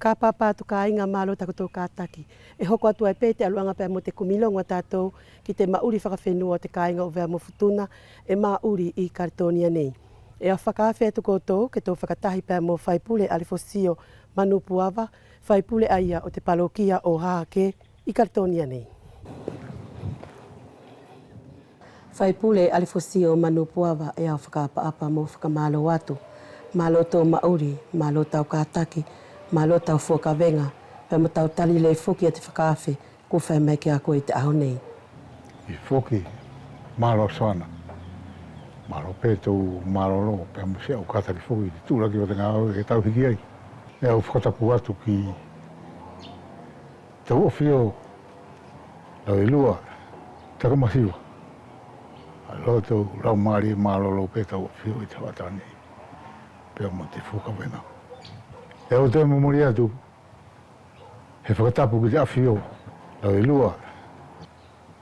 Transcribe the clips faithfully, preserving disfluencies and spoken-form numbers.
Fakaʻapaʻapa atu kāiga, mālō takotou kātaki. ʻE hoko atu ai pē te ʻaluʻaga pea mo te kumi logo ʻa tātou ki te maʻuli fakafenua ʻo te kāiga ʻo ʻUvea mo Futuna ʻe maʻuli ʻi Kaletonia nei. ʻE au fakaafe atu koutou ke tou fakatahi pea mo Faipule Alefosio Manupuava, faipule ʻaia ʻo te palokia ʻo Hahake ʻi Kaletonia nei. Faipule Alefosio Manupuava, ʻe au fakaʻapaʻapa mo fakamālō atu. Mālō tou maʻuli, mālō tau kātaki, mālō tau fua kavega, pea mo tau tali lelei foki ia te fakaafe kua fai mai kia koe ʻi te ʻaho nei. ʻIo foki, mālō Soana. Mālō pē tou mālōlō pea mo siʻau kātaki foki ʻi te tuʻulaki ʻo te gāue ʻe tau hiki ai. ʻE au fakatapu atu ki Tauʻafio Lauilua Takamasiva. Mālō tou laumālie mālōlō pē Tauʻafio ʻi te hoʻatā nei pea mo te fua kavega. ʻE au toe momoli atu he fakatapu ki te ʻAfio Lauilua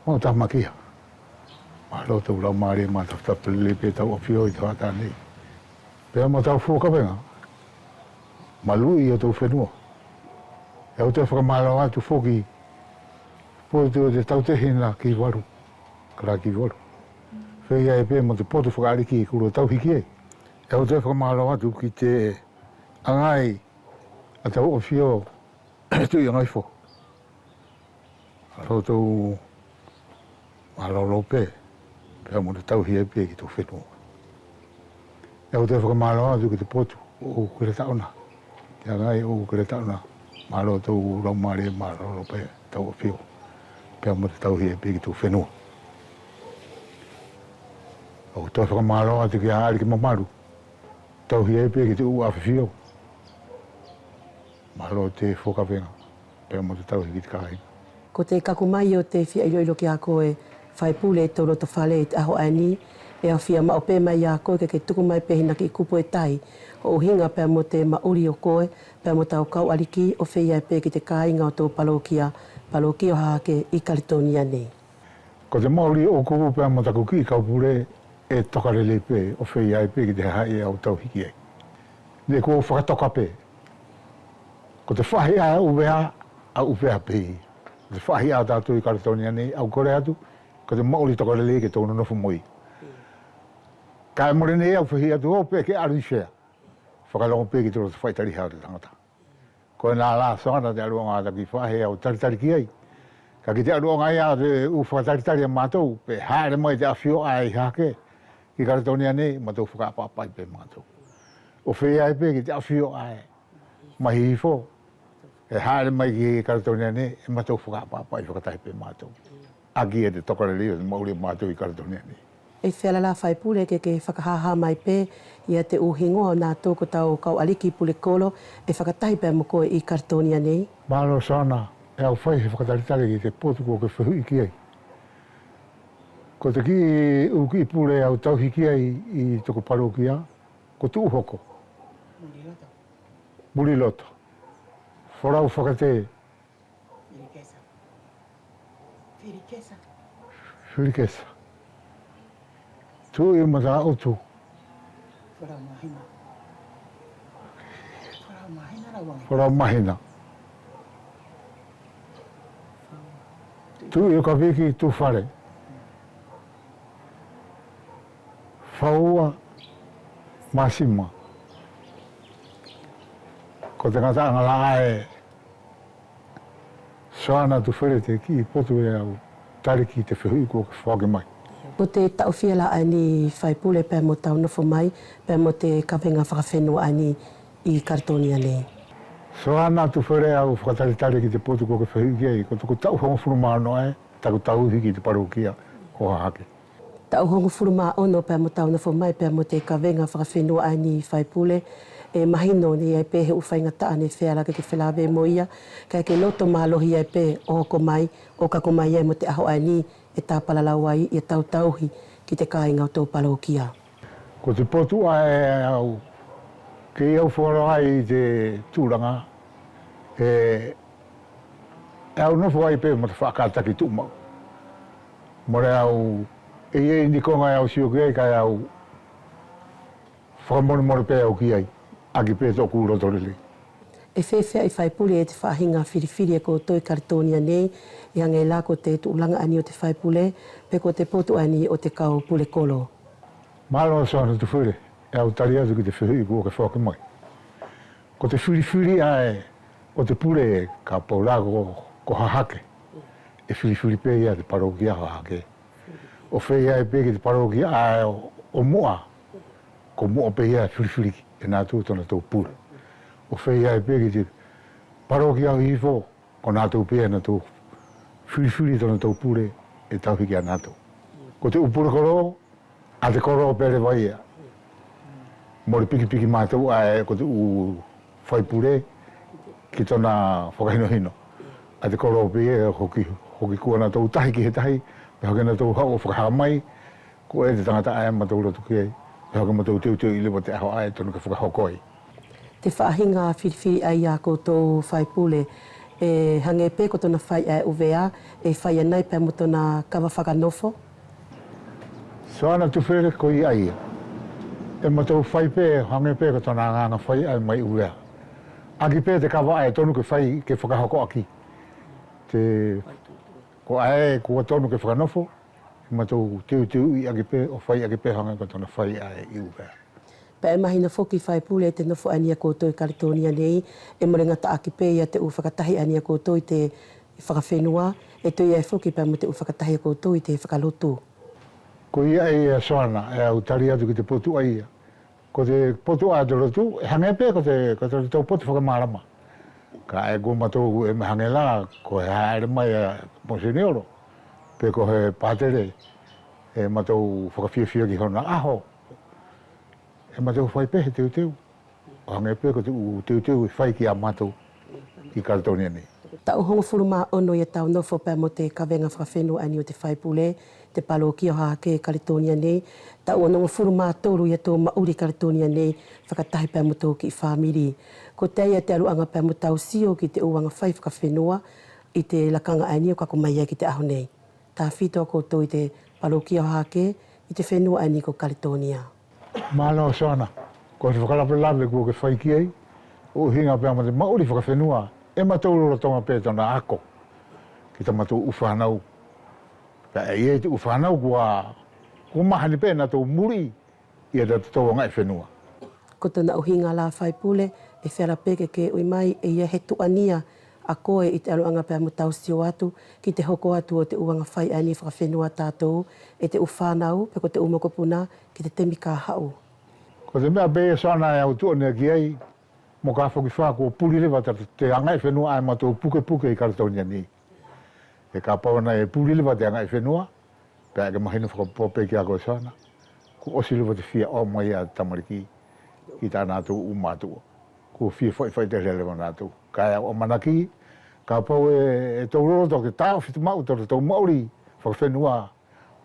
Mautamakia. Mālō tou laumālie mātafatafa lelei pē Tauʻafio ʻi te hoʻatā nei pea mo tau fua kavega, maluʻi ʻo tou fenua. ʻE au toe fakamālō atu foki potu ʻo te tautehina Kivalu, Kala Kivalu. Feia ai pē mo te potu fakaʻaliki kua tau hiki ai. ʻE au toe fakamālō atu ki te ʻagai ʻa Tauʻafio Tuʻi Agaifo. Mālō tou mālōlō pē pea mo te tauhi ai pē ki tou fenua. ʻE au toe fakamālō atu ki te potu ʻo Keletaʻona, te ʻagai ʻo Keletaʻona. Mālō tou laumālie mālōlō pē Tauʻafio pea mo te tauhi ai pē ki tou fenua. ʻE au toe fakamālō atu kia ʻAliki Mamalu, tauhi ai pē ki te ʻu ʻAfio. Mālō te fua kavega pea mo te tauhi ki te kāiga. Ko te kaku mai ʻo te fia iloilo kia koe faipule ʻi tou loto fale ʻi te ʻaho ʻaeni, ʻe au fia maʻu pē mai ia koe ke ke tuku mai pē hina kiʻi kupu ʻe tahi ʻo ʻuhiga pea mo te maʻuli ʻo koe pea mo tau kau ʻaliki ʻo feia ai pē ki te kāiga ʻo tou palokia, palokia ʻo Hahake ʻi Kaletonia nei. Ko te maʻuli ʻo ʻoku pea mo taku kiʻi kau pule ʻe toka lelei pē ʻo feia ai pē ki te hahaʻi ʻe au tauhi ki ai. Neʻe kua fakatoka pē. Ko te faʻahi ʻa ʻUvea, ʻa ʻUvea pē ia. Ko te faʻahi ʻa tātou ʻi Kaletonia nei, au kole atu ko te maʻuli toka lelei ke tou nonofo mo ia. Kaʻe mole nei au fehiʻa atu ʻo pe ke alu ʻi fea. Fakalogo pē ki te loto faʻitaliha ʻo te tagata. Koʻena la Soana te ʻaluʻaga ʻa taku kiʻi faʻahi ʻe au talitali ki ai. Kaʻe ki te ʻaluʻaga ia ʻo te ʻu fakatalitali ʻa matou, pe haʻele mai te ʻAfio ʻae ʻi Hahake ki Kaletonia nei, matou fakaʻapaʻapaʻi pē matou. ʻO feia ai pē ki te ʻAfio ʻae mai Hihifo, ʻe haʻele mai ki Kaletonia nei, ʻe matou fakaʻapaʻapaʻi fakatahi pē matou. ʻAki ia te toka lelei ʻo te maʻuli ʻa matou ʻi Kaletonia nei. ʻE feala la faipule ke ke fakahaha mai pē ia te ʻu higoa ʻo natou ko tau kau ʻaliki pule kolo ʻe fakatahi pea mo koe ʻi Kaletonia nei. Mālō Soana, ʻe au fai he fakatalitali ki te potu kua ke fehuʻi ki ai. Ko te kiʻi ʻu kiʻi pule ʻe au tauhi ki ai ʻi toku palokia ko Tuʻuhoko. Muliloto. Folau Fakate. Filikesa. Filikesa. Filikesa. Tuʻi Mataʻutu. Folau Mahina. Folau Mahina. Tuʻi ʻo Kaviki Tufale. Faua Masima. Ko te gataʻaga la ʻae Soana Tufale te kiʻi potu ʻe au tali ki te fehuʻi kua ke foaki mai. Ko te taʻu fia la ʻaeni faipule pea mo tau nofo mai pea mo te kavega fakafenua ʻaeni ʻi Kaletonia nei. Soana Tufale, au fakatalitali ki te potu kua ke fehuʻi ki ai, ko toku taʻu hogofulu ma ono ʻae taku tauhi ki te palokia ko Hahake. Taʻu hogofulu ma ono pea mo tau nofo mai pea mo te kavega fakafenua ʻaeni faipule, ʻe mahino neʻe ʻi ai pē he ʻu faigataʻa neʻe feala ke ke felave mo ia, kaʻe ke loto malohi ai pē ʻo hoko mai ʻo kaku mai ai mo te ʻaho ʻaeni ʻe ta palalau ai ia tau tauhi ki te kāiga ʻo tou palokia. Ko te potu ʻae au kei au fakaloa ai ʻi te tulaga ʻe ʻE au nofo ai pē mo te faʻa kataki tuʻumaʻu. Mole au, ʻe ʻi ai ni koga ʻe au sio ki ai kaʻe au fakamolemole pē au ki ai, ʻaki pē toku loto lelei. ʻE feafeaʻi faipule e te faʻahiga filifili e koutou ʻi Kaletonia nei, ʻe hage la ko te tuʻulaga ʻaeni ʻo te faipule, peʻe ko te potu ʻaeni ʻo te kau pule kolo? Malo Soana Tufele, ʻe au tali atu ki te fehuʻi kua ke foaki mai. Ko te filifili ʻae ʻo te pule, kapau la ko, ko Hahake, ʻe filifili pe ia te palokia Hahake. ʻO feiā pe ki te palokia ʻae ʻo, ʻo Muʻa, ko Muʻa pe ia ʻe filifili e natou tonatou pule. ʻO feiā pe ki te palokia ʻo Hihifo, ko natou pe ia natou filifili tonatou pule ʻe tauhi kia natou. Ko te ʻu pule kolo, ʻa te kolo pe leva ia. Mole pikipiki matou ʻae ko te ʻu faipule ki tona fakahinohino. ʻA te kolo pe ia, hoki, hoki kua natou tahi ki he tahi, pea hoki natou haʻu ʻo fakaha mai, ko ʻe te tagata ʻae matou loto ki ai, pea hoki matou teuteuʻi leva te ʻaho ʻae tonu ke fakahoko ai. Te faʻahiga filifili ʻaia ʻa koutou faipule, ʻe hage pe ko tona fai ʻae ʻi ʻUvea, ʻe fai anai pea mo tona kava fakanofo? Soana Tufele, ko ia ia. ʻE matou fai pe, hage pe ko tona agaga fai ʻae mai ʻUvea. ʻAki pe te kava ʻae tonu ke fai, ke fakahoko ʻaki. Te, ko ʻae kua tonu ke fakanofo, ʻe matou teuteuʻi ʻaki pe, ʻo fai ʻaki pe hage ko tona fai ʻae ʻi ʻUvea. Pea ʻe mahino foki faipule, te nofo ʻaeni ʻa koutou ʻi Kaletonia nei, ʻe mole gata ʻaki pe ia te ʻu fakatahi ʻaeni ʻa koutou ʻi te fakafenua, ʻe toe ʻi ai foki pea mo te ʻu fakatahi ʻa koutou ʻi te fakalotu. Ko ia ia Soana, ʻe au tali atu ki te potu ʻaia. Ko te potu ʻa te lotu, ʻe hage pe ko te, ko te lotu potu fakamalama. Kaʻe ko matou ʻe mahage la, ko he haʻele mai ʻa Mosiniolo, peʻe ko he patele, ʻe matou fakafiafia ki hona ʻaho. ʻE matou fai pe he teuteu. ʻO hage pe ko te ʻu teuteu ʻe fai kia matou ʻi Kaletonia nei. Taʻu hogofulu ma ono ia tau nofo pea mo te kavega fakafenua ʻaeni ʻo te faipule, te palokia ʻo Hahake ʻi Kaletonia nei. Taʻu onogofulu ma tolu ia tou maʻuli ʻi Kaletonia nei, fakatahi pea mo tou kiʻi famili. Kotea ia te ʻaluʻaga pea mo tau sio ki te ʻu aga fai fakafenua ʻi te lakaga ʻaeni ʻo kaku mai ai ki te ʻaho nei? Tafito ʻa koutou ʻi te palokia ʻo Hahake ʻi te fenua ʻaeni ko Kaletonia. Malo Soana, ko te fakalavelave kua ke fai ki ai, ʻo ʻuhiga pea mo te maʻuli fakafenua, ʻe matou lolotoga pe tona ako ki tamatou ʻu fanau. Pea ʻe ʻi ai te ʻu fanau kua, kua mahani pe natou muliʻi ia tatatou agaʻifenua. Ko tona ʻuhiga la faipule, ʻe feala pe ke ke ui mai, ʻe ʻi ai he tuʻania ʻa koe ʻi te ʻaluʻaga pea mo tau sio atu ki te hoko atu ʻo te ʻu aga fai ʻaeni fakafenua ʻa tatou, ʻe te ʻu fanau, peʻe ko te ʻu mokopuna, ki te temi ka haʻu. Ko te meʻa pe ia Soana ʻe au tuʻania ki ai, moka foki fa kua puli leva te, te agaʻifenua ʻae matou pukepuke ʻi Kaletonia nei. ʻE kapau ʻae ʻe puli leva te agaʻifenua, pea ʻe ke mahino fakapopo pe kia koe Soana, kua ʻosi leva te fia ʻomai ʻa te tamaliki ki tanatou ʻu matuʻa. Kua fia faʻifaʻitele leva natou. Kaʻe au ʻamanaki, kapau ʻe, ʻe tou loloto ke taʻofi te maʻu tatatou maʻuli fakafenua,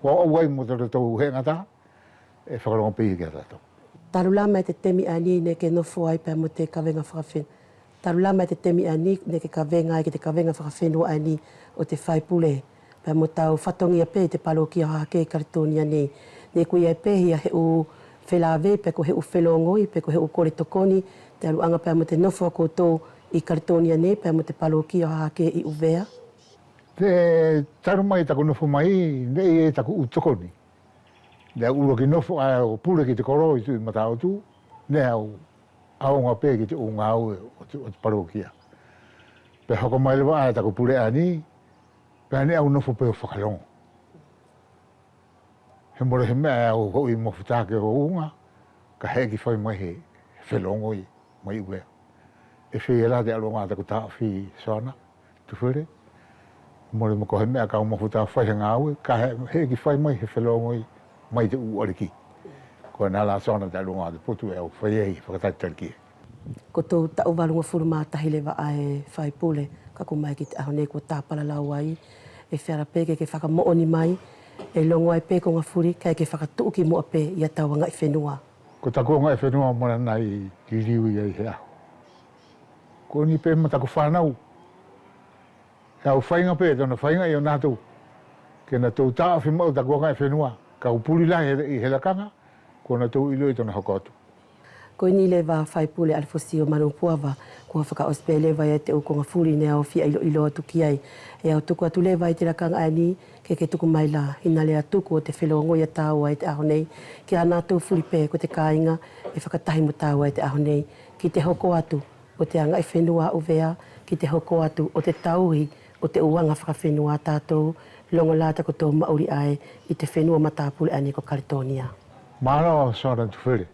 kua ʻau ai mo tatatou heʻe gata, ʻe fakalogo pe ia kia tatou. Talu la mai te temi ʻaeni neʻe ke nofo ai pea mo te kavega fakafen-, talu la mai te temi ʻaeni neʻe ke kavega ai ki te kavega fakafenua ʻaeni ʻo te faipule, pea mo tau fatogia pe ʻi te palokia ʻo Hahake ʻi Kaletonia nei. Neʻe kua ʻi ai pe ia he ʻu felavei, peʻe ko he ʻu felogoi, peʻe ko he ʻu kole tokoni, te ʻaluʻaga pea mo te nofo ʻa koutou ʻi Kaletonia nei, pea mo te palokia ʻo Hahake ʻi ʻUvea? Te talu mai taku nofo mai, neʻe ʻi ai taku ʻu tokoni. Neʻe au ʻuluaki nofo ʻae ʻo pule ki te kolo ʻi Tuʻi Mataʻutu, neʻe au ʻaoga pe ki te ʻu gaue ʻo te, ʻo te palokia. Pea hoko mai leva ʻae taku pule ʻaeni, pea neʻe au nofo pe ʻo fakalogo. He mole he meʻa ʻe au hoʻi mafuta ke ʻo uga, kaʻe heʻeki fai mai he, he felogoi mai ʻUvea. ʻE feia la te ʻaluʻaga ʻa taku taʻofi Soana Tufele. Mole mo ko he meʻa ka au mafuta fai he gaue, kaʻe he, heʻeki fai mai he felogoi mai te ʻu ʻaliki. Ko ʻena la Soana te ʻaluʻaga ʻa te potu ʻe au fai ai fakatalitali ki ai. Ko tou taʻu valugafulu ma tahi leva ʻae faipule, kaku mai ki te ʻaho nei kua ta palalau ai, ʻe feala pe ke ke fakamoʻoni mai, ʻe logo ai pe koga fuli, kaʻe ke fakatuʻu ki muʻa pe ia tau agaʻifenua. Ko taku agaʻifenua mole ʻaena ʻe liliu ia ʻi he ʻaho. Ko ʻeni pe mo taku fanau. ʻE au faiga pe tona faiga ʻi ʻo natou. Ke natou taʻofi maʻu taku agaʻifenua. Kau puli la ʻi he, ʻi he lakaga, kua natou iloʻi tona hoko atu. Ko ʻeni leva faipule Alefosio Manupuava, kua fakaʻosi pe leva ia te ʻu koga fuli neʻe au fia iloilo atu ki ai. ʻE au tuku atu leva ʻi te lakaga ʻaeni, ke ke tuku mai la, ʻi te lea tuku ʻo te felogoʻi ia taua ʻi te ʻaho nei, kia natou fuli pe ko te kaiga ʻe fakatahi mo taua ʻi te ʻaho nei, ki te hoko atu ʻo te agaʻi fenua ʻUvea, ki te hoko atu ʻo te tauhi ʻo te ʻu aga fakafenua ʻa tatou, logo la takotou maʻuli ʻae ʻi te fenua matapule ʻaeni ko Kaletonia. Malo Soana Tufele.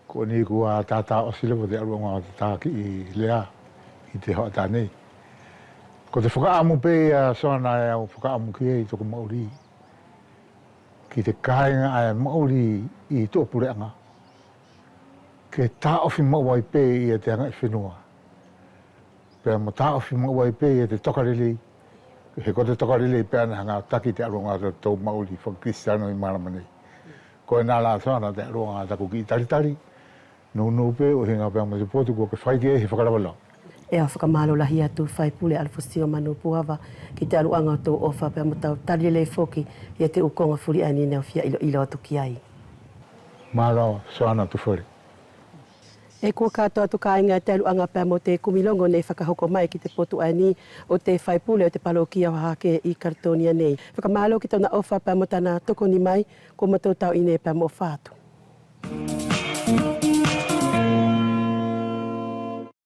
Ko ʻeni kua tata ʻosi leva te aluʻaga ʻo tata kiʻi lea ʻi te hoʻata nei. Ko te fakaʻamu pe ia Soana ʻe au fakaʻamu ki ai ʻi toku maʻuli, ki te kaiga ʻae maʻuli ʻi tuʻa puleʻaga, ke taofi maʻu ai pe ia te agaʻi fenua. Pea mo taofi maʻu ai pe ia te tokalelei. He ko te tokalelei pe ʻae neʻe haga ʻo taki te aluʻaga ʻo totatou maʻuli fakakisitano ʻi malama nei. Koʻena la Soana te aluʻaga ʻo taku kiʻi talitali nounou pe ʻuhiga pea mo te potu kua ke fai ki ai he fakalavelave. ʻE au fakamalo lahi atu faipule Alefosio Manupuava ki te aluʻaga ʻo tou ʻofa pea mo tau tali lelei foki ia te ʻu koga fuli ʻaeni neʻe au fia iloilo atu ki ai. Malo Soana Tufele. ʻE kua katoa atu kaiga te aluʻaga pea mo te kumi logo neʻe fakahoko mai ki te potu ʻaeni ʻo te faipule ʻo te palokia ʻo Hahake ʻi Kaletonia nei. Fakamalo ki tona ʻofa pea mo tana tokoni mai, ko matou tau ʻi ʻeni pea mo ʻofa atu.